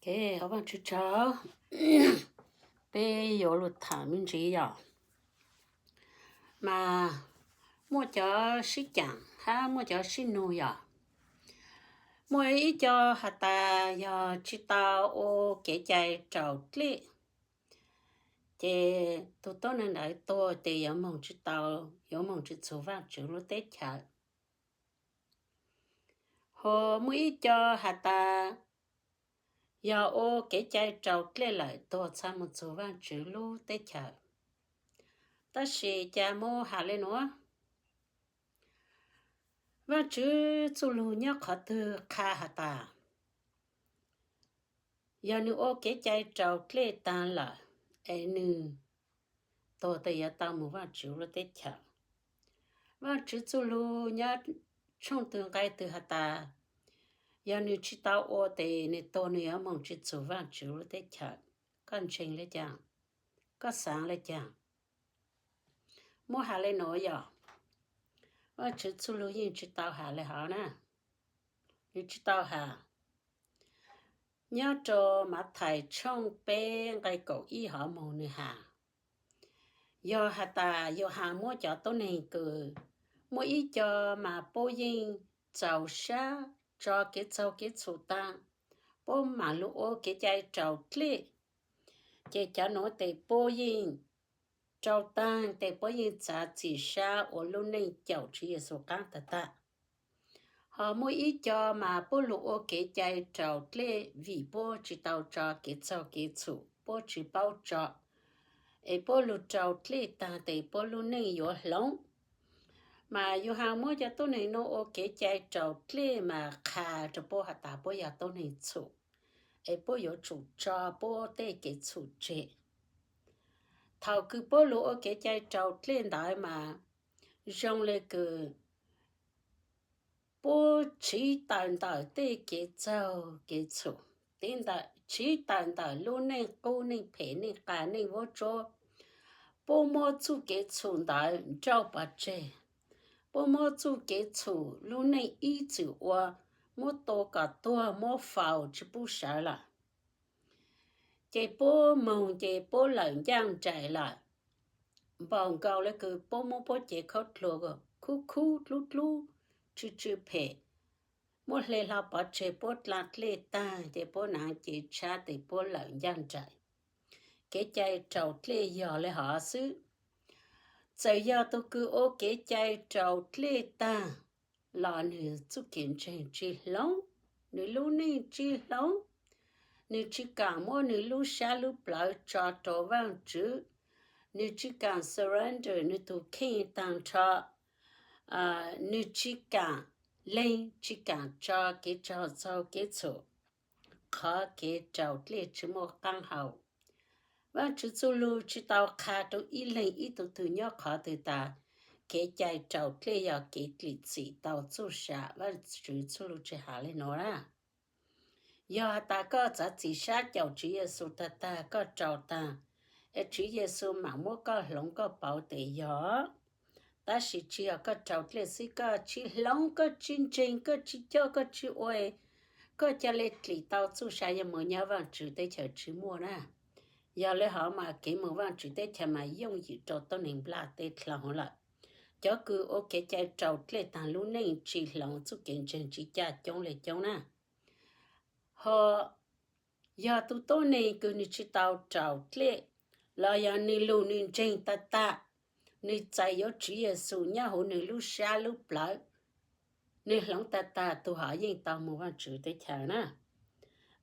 Ua Vaajtswv tsaug, peb yuav lug thaam me ntsis yom, mas muaj cov sib caam hab muaj cov sib nug yom. Muaj ib co has tas yog tsi tau ua kev cai raus dlej, ces tug tuab neeg ntawd tuag tes yuav moog tsi tau, yuav moog tsi txug Vaajtswv lub teb chaws. Ho muaj ib co has tas yog ua kev cai raus dlej lawm tuag txha moog txug Vaajtswv lub teb chaws. Tab sis ca muab has le nuav, Vaajtswv txuj lug nyob qhov twg qha has tas yog nwg ua kev cai raus dlej taag lawm es nwg tuag tes yuav tau moog Vaajtswv lub teb chaws? Vaajtswv txuj lug nyob tshooj twg nqai twg has tas yog nwg tsi tau ua tes nwg tuag nwg yuav moog tsi txug Vaajtswv lub teb chaws? Koj ntseeg le caag? Koj xaav le caag? Muab has le nuav yog, Vaajtswv txuj lug yeej tsi tau has le hov na. Nwg tsi tau has. Nyob rau Mathais tshooj peb nqai kaum ib hov moog nwg has, yog has tas Yauhas muab cov tuab neeg kws muaj ib co mas puab yeej txaus sab tso kev txaug kev txhum taag, puab maam lug ua kev cai raus dlej, ces cov nuav tes puab yeej rau taag tes puab yeej txav txim sab ua lub neej caum Tswv Yexus qaab tag tag. Ho muaj ib co mas puab lug ua kev cai raus dlej vim puab tsi tau tso kev txaug kev txhum, puab tsi paub tso, es puab lug raus dlej taag tes puab lub neej yuav hloov. Mas Yauhas muab cov tuab neeg nuav ua kev cai raus dlej mas qha rau puab has tas puab yog tuab neeg txhum, es puab yuav tsum tso puab tej kev txhum tseg. Thaum kws puab lug ua kev cai raus dlej ntawd mas zoo le kws puab tsiv tawm ntawm tej kev txaug kev txhum, tsiv tawm ntawm lub neej qub neej phem neej qas neej vuab tsuab, puab muab txuj kev txhum ntawd nrauj pov tseg, puab muab txuj kev txhum lub neej ib txwm ua, muab tua kom tuag muab faus tsi pub sawv lawm. Ces puab moog ces puab lawm ncaaj nraim lawm, npaum nkaus le kws puab muab puab cev khaub dluag khub khub dlub dlub, tsw tsw phem, muab hle hlo pov tseg puab dlaa dlej taag ces puab naav cev tshab tes puab lawm ncaaj nraim. Kev cai raus dlej yog le hov xwb. Txawm yog tug kws ua kev cai raus dlej taag los nwg txuj kev ntseeg tsi hloov, nwg lub neej tsi hloov, nwg tsi kaam muab nwg lub sab lub plawv tso rau Vaajtswv, nwg tsi kaam surrender nwg tug kheej taag nrho, nwg tsi kaam leeg tsi kaam tso kev txaug kev txhum, qhov kev raus dlej tsi muaj qaab hau. Vaajtswv txuj lug tsi tau qha rau ib leeg ib tug twg nyob qhov twg tas kev cai raus dlej yog kev dlim txim tau txuj sa. Vaajtswv txuj lug tsi has le nuav na. Yog has tas koj txav txim sab caum Tswv Yexus tag tag koj raus taag, es Tswv Yexus maam muab koj hloov koj pauv tes yog. Tab sis tsi yog koj raus dlej xwb, koj tsi hloov, koj tsi ntseeg, koj tsi coj, koj tsi ua, koj ca le dlim tau txuj sa yog moog nyob Vaajtswv teb chaws tsi muaj na. Yog le hov mas kev moog Vaajtswv teb chaws mas yooj yim rau tuab neeg nplaj teb dlhau lawm. Cov kws ua kev cai raus dlej taag lub neej tsi hloov txuj kev ntseeg tsi caj coob le coob na. Ho yog tug tuab neeg kws nwg tsi tau raus dlej, los yog nwg lug nwg ntseeg tag tag, nwg txais yuav Tswv Yexus nyob huv nwg lub sab lub plawv, nwg hloov tag tag tug hov yeej tau moog Vaajtswv teb chaws na.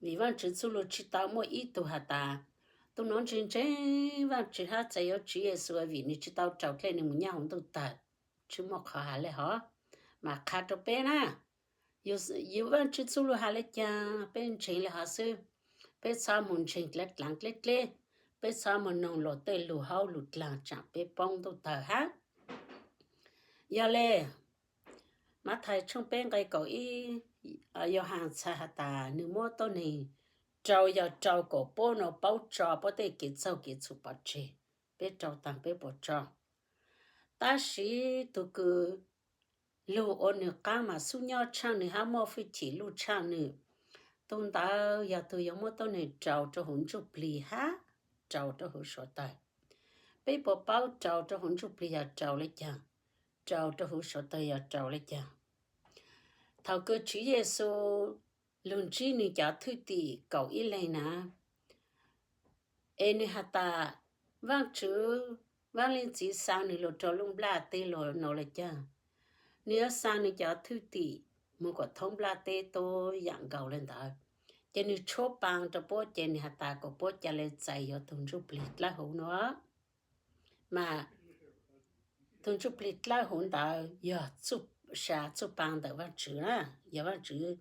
Vim Vaajtswv txuj lug tsi tau muaj ib tug has tas, tug nuav ntseeg ntseeg Vaajtswv hab txais yuav Tswv Yexus vim nwg tsi tau raus dlej nwg moog nyob huv ntuj tawg. Tsi muaj qhov has le hov. Mas qha rau peb na, yus, yus Vaajtswv txuj lug has le caag peb ntseeg le hov xwb. Peb txhob moog ntseeg dlav dlaav dleb dleb, peb txhob moog noog luag tej lug haub lug dlaag tsaam peb poob ntuj tawg hab. Yog le, Mathais tshooj peb nqe kaum ib, Yauhas txhais has tas nwg muab tuab neeg rau yog rau kom puab nuav paub tso puab tej kev txaug kev txhum pov tseg, peb rau taag peb puas tso. Tab sis tug kws lug ua nwg qaab mas xub nyob tshaaj nwg hab muaj fwj chim luj tshaaj nwg, Tus ntawd yog tus yuav muab tuab neeg rau rau huv ntsuj plig hab rau rau huv suav tawg. Peb puas paub rau rau huv ntsuj plig yog rau le caag, rau rau huv suav tawg yog rau le caag? Thaus kws Tswv Yexus lug ntsib nwg cov thwj tim kaum ib leeg na, es nwg has tas, Vaajtswv, Vaaj Leej Txiv xaa nwg lug rua lub nplaj teb lug nuav le caag? Nwg yuav xaa nwg cov thwj tim moog kuas thoob nplaj teb tuab yaam nkaus le ntawd, ces nwg tshuab paa rua puab, ces nwg has tas kuas puab ca le txais yuav tug ntsuj plig dlawb huv nuav. Mas tug ntsuj plig dlawb huv ntawd yog txuj sa txuj paa ntawm Vaajtswv na, yog Vaajtswv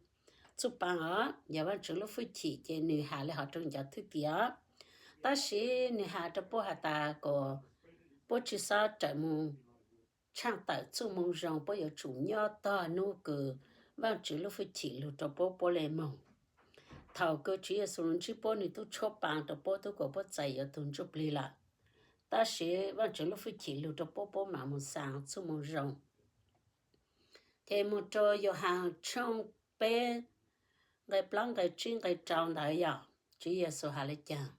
txuj paa os, yog Vaajtswv lub fwj chim, ces nwg has le hov rua nwg cov thwj tim os. Tab sis nwg has rua puab has tas kuas puab tsi xob rawm moog tshaaj tawm txuj moo zoo, puab yuav tsum nyob tog nub kws Vaajtswv lub fwj chim lug rua puab, puab le moog. Thaus kws Tswv Yexus lug ntsib puab, nwg tub tshuab paa rua puab, tub kuas puab txais yuav tug ntsuj plig lawm. Tab sis Vaajtswv lub fwj chim lug rua puab, puab maam moog xaa txuj moo zoo. Ces moog rua Yauhas tshooj peb nqe plaub nqe tsib nqe rau ntawd yog Tswv Yexus has le caag?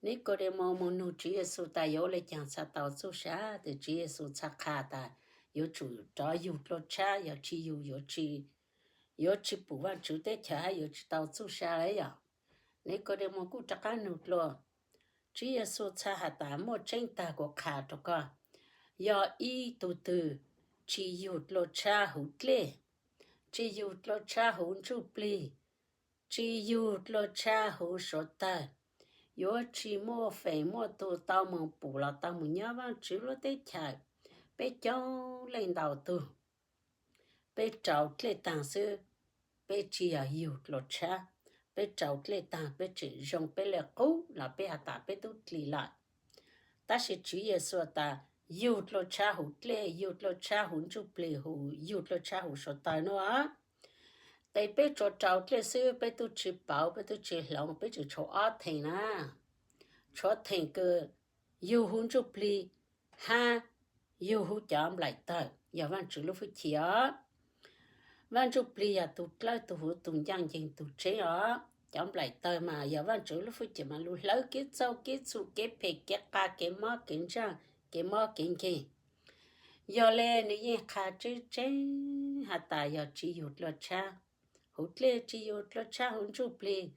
Nikodemus moog nug Tswv Yexus tas yuav ua le caag txha tau txuj sa, tes Tswv Yexus txha qha tas yuav tsum rov yug dlua tshab, yog tsi yug yuav tsi pum Vaajtswv teb chaws hab yuav tsi tau txuj sa le yog. Nikodemus kuj rov qaab nug dlua, Tswv Yexus txha has tas muaj tseeb tag kuv qha rua koj, yog ib tug twg tsi yug dlua tshab huv dlej, tsi yug dlua tshab huv ntsuj plig, tsi yug dlua tshab huv suav tawg, yuav tsi muaj feem muaj tus tau moog pum los tau moog nyob Vaajtswv lub teb chaws. Peb coob leej ntau tug, peb rau dlej taag xwb, peb tsi yog yug dlua tshab. Peb rau dlej taag peb tseem zoo, peb le qub los peb has tas peb tub dlim lawm. Tab sis Tswv Yexus tas yug dlua tshab huv dlej, yug dlua tshab huv ntsuj plig, yug dlua tshab huv suav tawg nuav, tes peb tsuas rau dlej xwb, peb tub tsi pauv, peb tub tsi hloov, peb tseem tshuav ob theem na. Tshuav theem kws yug huv ntsuj plig hab yug huv cov nplaim tawg, yog Vaajtswv lub fwj chim os. Vaaj Ntsuj Plig yog tug dlawb tug huv, tug ncaaj nceeg, tug tseeb os. Cov nplaim tawg mas yog Vaajtswv lub fwj chim mas lug hlawv kev txaug kev txhum, kev phem kev qas, kev mob kev ntsaag, kev mob kev nkeeg. Yog le nws yeej qha tseeb tseeb has tas yog tsi yug dlua tshab huv dlej, tsi yug dlua tshab huv ntsuj plig,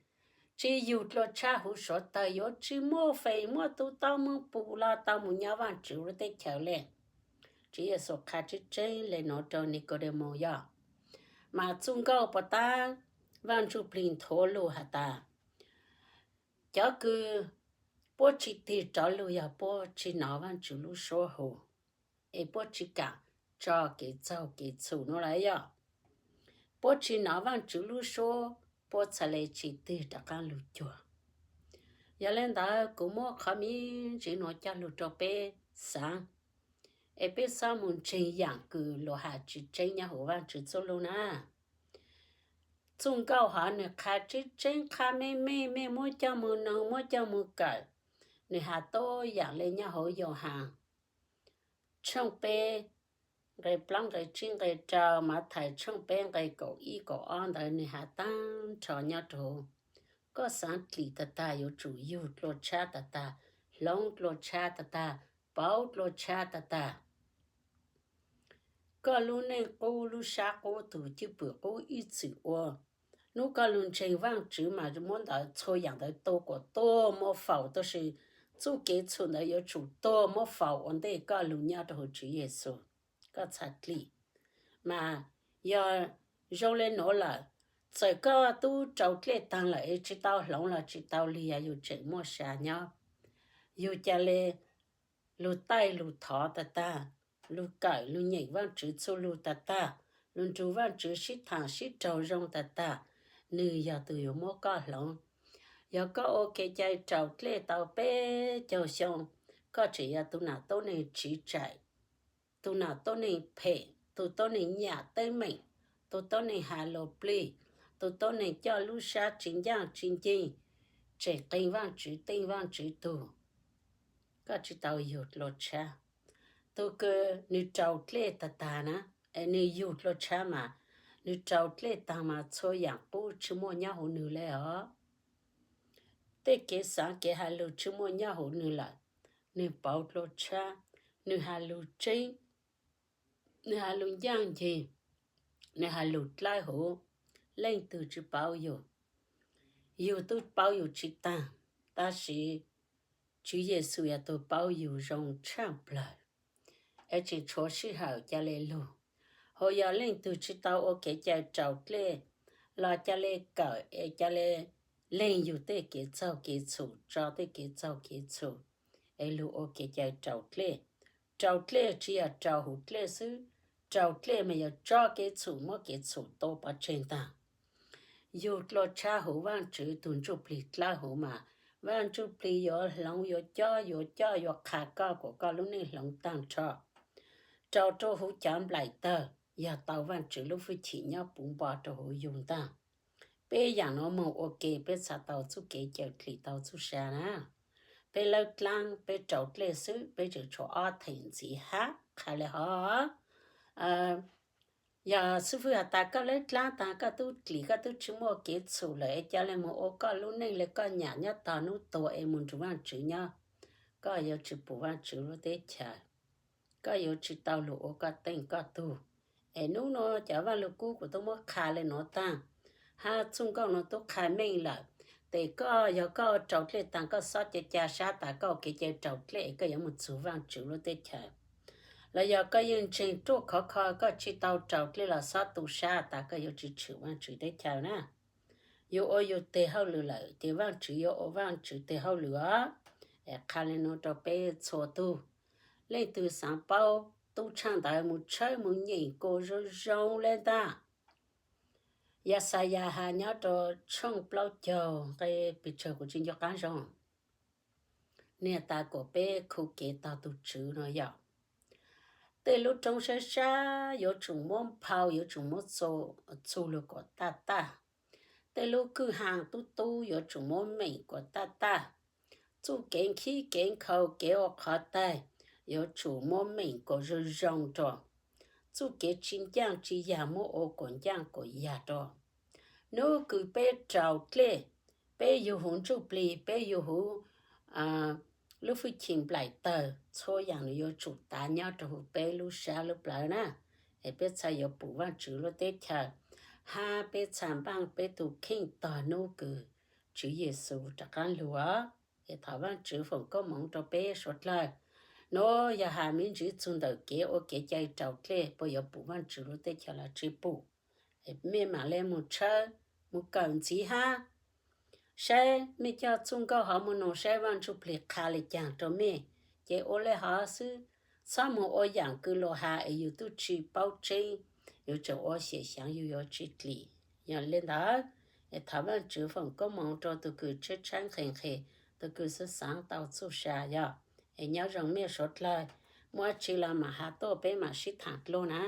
tsi yug dlua tshab huv suav tawg, yuav tsi muaj feem muaj tus tau moog pum los tau moog nyob Vaajtswv lub teb chaws le. Tswv Yexus qha tseeb tseeb le nuav rua Nikodemus yog. Mas txuj nkauj puas tab Vaaj Ntsuj Plig nthuav lug has tas, cov kws puab tsi tig rov lug yog puab tsi nov Vaajtswv lub suab hu, es puab tsi kaam tso kev txaug kev txhum nuav lawm yog. Puab tsi nov Vaajtswv lub suab, puab txhad le tsi tig rov qaab lug cuag. Yog le ntawd kuv muab qhov me ntsis nuav coj lug rua peb xaav, es peb xob moog ntseeg yaam kws luas has tsi tseeb nyob huv Vaajtswv txuj lug na. Txuj nkauj hov nws qha tseeb tseeb, qha meej meej, mej muab coj moog noog, muab coj moog kawm. Nws has tuab yaam le nyob huv Yauhas tshooj peb nqe plaub nqe tsib nqe rau, Mathais tshooj peb nqe kaum ib kaum ob ntawd nws has taag nrho nyob rua huv. Koj xaav dlim tag tag yuav tsum yug dlua tshab tag tag, hloov dlua tshab tag tag, pauv dlua tshab tag tag. Koj lub neej qub, lub sab qub, tug cwj pwm qub ib txwm ua. Nub koj lug ntseeg Vaajtswv mas muab ntawd txhua yaam ntawd tua kuas tuag muab faus, tab sis txuj kev txhum ntawd yuav tsum tuag muab faus ua ntej koj lug nyob rua huv Tswv Yexus, koj txhad dlim. Mas yog zoo le nuav lawm, txawm koj tub rau dlej taag lawm es tsi tau hloov los tsi tau li, yog yug tseem muaj sa nyob. Yug ca le lug taij lug thov tag tag, lug kawm lug nyeem Vaajtswv txuj lug tag tag, lug nrug Vaajtswv sib thaam sib raug zoo tag tag, nws yog tug yuav muab koj hloov. Yog koj ua kev cai rau dlej tau peb caug xyoo, koj tseem yog tug nam tuab neeg tsiv tsaim, tug nam tuab neeg phem, tug tuab neeg nyam teeb meem, tug tuab neeg has luas plig, tug tuab neeg coj lub sab tsi ncaaj tsi nceeg, tseem qee Vaajtswv teej Vaajtswv tug, koj tsi tau yug dlua tshab. Tug kws nws rau dlej tag tag na, es nws yug dlua tshab mas Nws raus dlej taag mas txhua yaam qub tsi muaj nyob huv nws le os. Tej kev xaav kev has lug tsi muaj nyob huv nws lawm. Nws pauv dlua tshab, nws has lug tseeb, nws has lug ncaaj nceeg, nws has lug dlawb huv. Leej twg tsi paub yug? Yug tub paub yug tsi taag, tab sis Tswv Yexus yog tug paub yug zoo tshaaj plawg, es tseem tshuav sij hawm ca le lug. Hos yog leej twg tsi tau ua kev cai raus dlej los ca le kawm es ca le leeg yug tej kev txaug kev txhum, tso tej kev txaug kev txhum es lug ua kev cai raus dlej. Raus dlej tsi yog raus huv dlej xwb, raus dlej mas yog tso kev txhum muab kev txhum tua pov tseg ntaag. Yug dlua tshab huv Vaajtswv tug ntsuj plig dlawb huv mas Vaaj Ntsuj Plig yuav hloov yuav cob yuav coj yuav qha koj kuas koj lub neej hloov taag nrho rau rau huv cov nplaim tawg yog tau Vaajtswv lub fwj chim nyob puv npo rau huv yug ntaag. Peb yaam nuav moog ua ke peb txhad tau txuj kev cawm dlim tau txuj sa na. Peb lawb dlaab peb raus dlej xwb peb tseem tshuav ob theem ntxiv hab qha le hov. Yog xib fwb has tas koj lawb dlaab taag koj tub dlim koj tub tsi muaj kev txhum lawm es ca le moog ua koj lub neej le koj nyam nyob tog nub tuag es moog nrug Vaajtswv nyob, koj yuav tsi pum Vaajtswv lub teb chaws, koj yuav tsi tau lug ua koj teej koj tug. Es nub nuav cov Vaaj Lug Kub kuv tub muab qha le nuav taag, hab txuj nkauj nuav tub qha meej lawm. Tes koj yog koj raus dlej taag koj xob ca ca sab tas koj kev cai raus dlej es koj yuav moog txug Vaajtswv lub teb chaws, los yog koj yeej ntseeg ruaj khov kho koj tsi tau raus dlej los xob tu sab tas koj yuav tsi tshwm Vaajtswv teb chaws na. Yug ua yug teg hauj lwm lawm ces Vaajtswv yuav ua Vaajtswv teg hauj lwm os. Es qha le nuav rau peb txhua tug, leej twg xaav paub tub tshaaj ntawd moog tshawb moog nyeem kuas zoo zoo le ntag. Yaxayas has nyob rau tshooj plaub caug nqe pes tsawg kuv tsi nco qab zoo, nwg tas kuas peb khu kev tog tug Tswv no yog tej lub roob sab sab yuav tsum muab nphau yuav tsum muab txug lug kuas taj taj. Tej lub kwj ha tub tub yuav tsum muab meem kuas taj taj. Txuj kev nkhib kev nkhaus kev ua qhov taig yuav tsum muab meem kuas zoo zoo rua. Txuj kev tsi ncaaj tsi yag muab ua kuas ncaaj kuas yag rua. Nub kws peb raus dlej, peb yug huv ntsuj plig, peb yug huv lub fwj chim nplaim tawg, txhua yaam nws yuav tsum tav nyob rua huv peb lub sab lub plawv na. Es peb txhad yuav pum Vaajtswv lub teb chaws, hab peb txhad npaaj peb tug kheej tog nub kws Tswv Yexus rov qaab lug os. Es thov Vaajtswv foom koob moov rua peb suav dlawg. Nuav yog has me ntsis txug ntawm kev ua kev cai raus dlej puas yuav pum Vaajtswv lub teb chaws los tsi pum. Mej maam le moog tshawb, moog kawm ntxiv hab saib mej coj txuj nkauj hov moog nug saib Vaaj Ntsuj Plig qha le caag rua mej, ces ua le hov xwb. Txhob moog ua yaam kws luas has es yug tub tsi paub tseeb, yug tseem ua xyem xyaav yug yuav tsi dlim. Yog le ntawd, es thov Vaajtswv foom koob moov rua tug kws tshaib tshaib nqhis nqhis, tug kws xaav xaav tau txuj sa yog. Es nyob zoo mej suav dlawg, muaj dlaab tsi los maam has tuaj peb maam sib thaam dlua na.